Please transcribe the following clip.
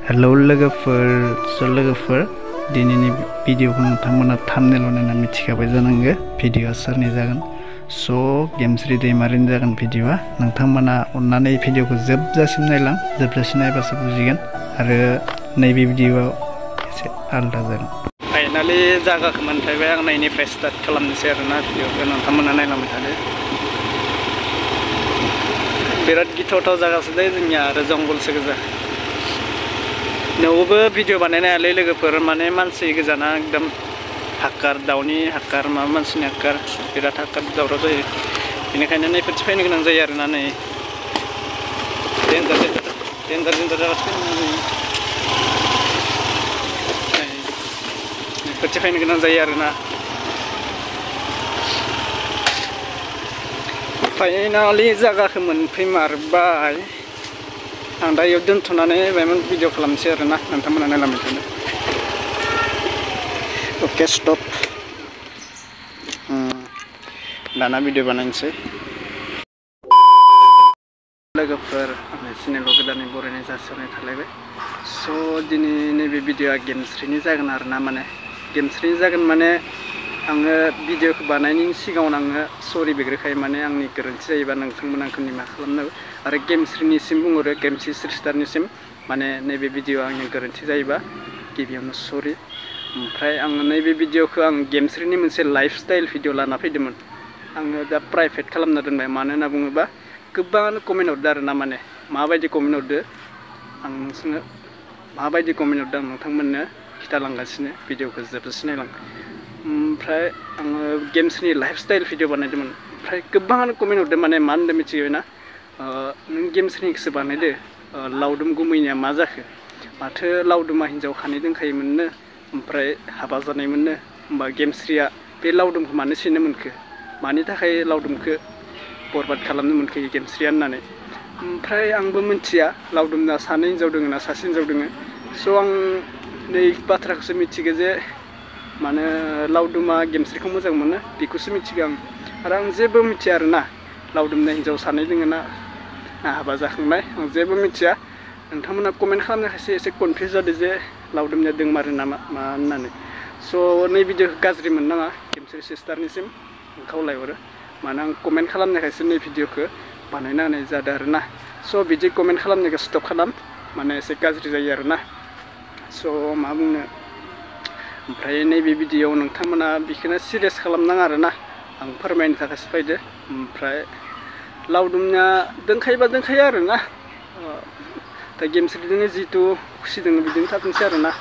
hello लोगोफोर दिनैनि भिडिअखौ नोंथांमोना थाम्बनेलाव नायना मिथिखाबाय जानांगौ भिडिअआ सोरनि जागोन स' गेमस्रि दैमारिनि जागोन भिडिअआ नोंथांमोना अन्नानै भिडिअखौ जोबजासिम नायलां जोबजासिम नायबासो बुजिगोन आरो नैबे भिडिअआ एसे आलदा जागोन फाइनालि जायगाखौ मोनफैबाय आं नायनिफ्राय स्टार्ट खालामनोसै आरोना भिडिअखौ नोंथांमोना नायलांबाय थादो बिराद गिथावथाव जागासो दे जोंनिया आरो जंगलसो गोजा न'आवबो भिडिअ बानायनो हायालै लोगोफोर माने मानसि गोजाना एकदम हाकार दाउनि हाकार माबा मानसिनि हाकार बिराद हाकार दावराव जायो बेनिखायनो नैफोरथि फैनो गोनां जायो आरोना नै देन्जार जागासिनो नैफोरथि फैनो गोनां जायो आरोना फाइनालि जायगाखौ मोनफैमारबाय आं दा इयाव दोनथ'नानै बायमोन भिडिअ खालामनोसै आरोना नोंथांमोना नायलांबाय थादो अके स्टप दाना भिडिअ बानायनोसै लोगोफोर आंनि चेनेलाव गोदानै बरायनाय जासिहरनाय थालायबाय स' दिनै नैबे भिडिअआ गेमस्रिनि जागोन आरोना माने गेमस्रिनि जागोन माने आङो भिडिअखौ बानायनायनि सिगाङावनो आङो सरि बिग्रोखायो माने आंनि गोरोन्थि जायोबा नोंथांमोना आंखौ निमाहा खालामनो आरो गेमस्रिनिसिम बुंहरो गेमस्रि सिस्टारनिसिम माने नैबे भिडिअआ आंनि गोरोन्थि जायोबा गिबियावनो सरि ओमफ्राय आङो नैबे भिडिअखौ आं गेमस्रिनि मोनसे लाइफ स्टाइल भिडिअ लाना फैदोंमोन आङो दा प्राइभेट खालामना दोनबाय मानो होनना बुङोबा गोबाङानो कमेन्ट हरदो आरोना माने माबायदि कमेन्ट हरदो आं नोंसोरनो माबायदि कमेन्ट हरदों आं नोंथांमोननो खिथालांगासिनो भिडिअखौ जोबजासिम नायलां ओमफ्राय आङो गेम्सनि लाइफ स्टाइल भिडिअ बानायदोंमोन ओमफ्राय गोबाङानो कमेन्ट हरदों माने मा होनदों मिथिबायना नों गेम्सनिखौसो बानायदो लावदुम गुमैनिया मा जाखो माथो लावदुमा हिन्जाव खानै दोंखायोमोननो ओमफ्राय हाबा जानायमोननो होमबा गेमस्रिया बे लावदुमखौ मानो सेनो मोनखो मानि थाखाय लावदुमखौ बरबाद खालामनो मोनखो गेमस्रिया होननानै ओमफ्राय आंबो मिथिया लावदुमना सानै हिन्जाव दोङो ना सासे हिन्जाव दोङो स' आं नै बाथ्राखौसो मिथिगौ जे मानो लावदुमा गेमस्रिखौ मोजां मोनो बेखौसो मिथिगौ आरो आं जेबो मिथिया आरोना लावदुमना हिन्जाव सानै दोङो ना हाबा जाखांनाय आं जेबो मिथिया नोंथांमोना कमेन्ट खालामनायखायसो एसे कनफिउज जादों जे लावदुमनिया दोंमारो नामा मा होननानै स' नै भिडिअखौ गाज्रि मोननाङा गेमस्रि सिस्टारनिसिम खावलायहरो मानो आं कमेन्ट खालामनायखायसो नै भिडिअखौ बानायना होनाय जादों आरोना स' बिदि कमेन्ट खालामनायखौ स्टप खालाम माने एसे गाज्रि जायो आरोना स' मा बुंनो ओमफ्राय नैबे भिडिअआव नोंथांमोना बेखौनो सिरियास खालामनाङा आरोना आं फोरमायनो थाखायसो फैदो ओमफ्राय लावदुमना दोंखायो आरोना दा गेमस्रिजोंनो जिथु खुसि दङ बिदिनो थाथोंसै आरोना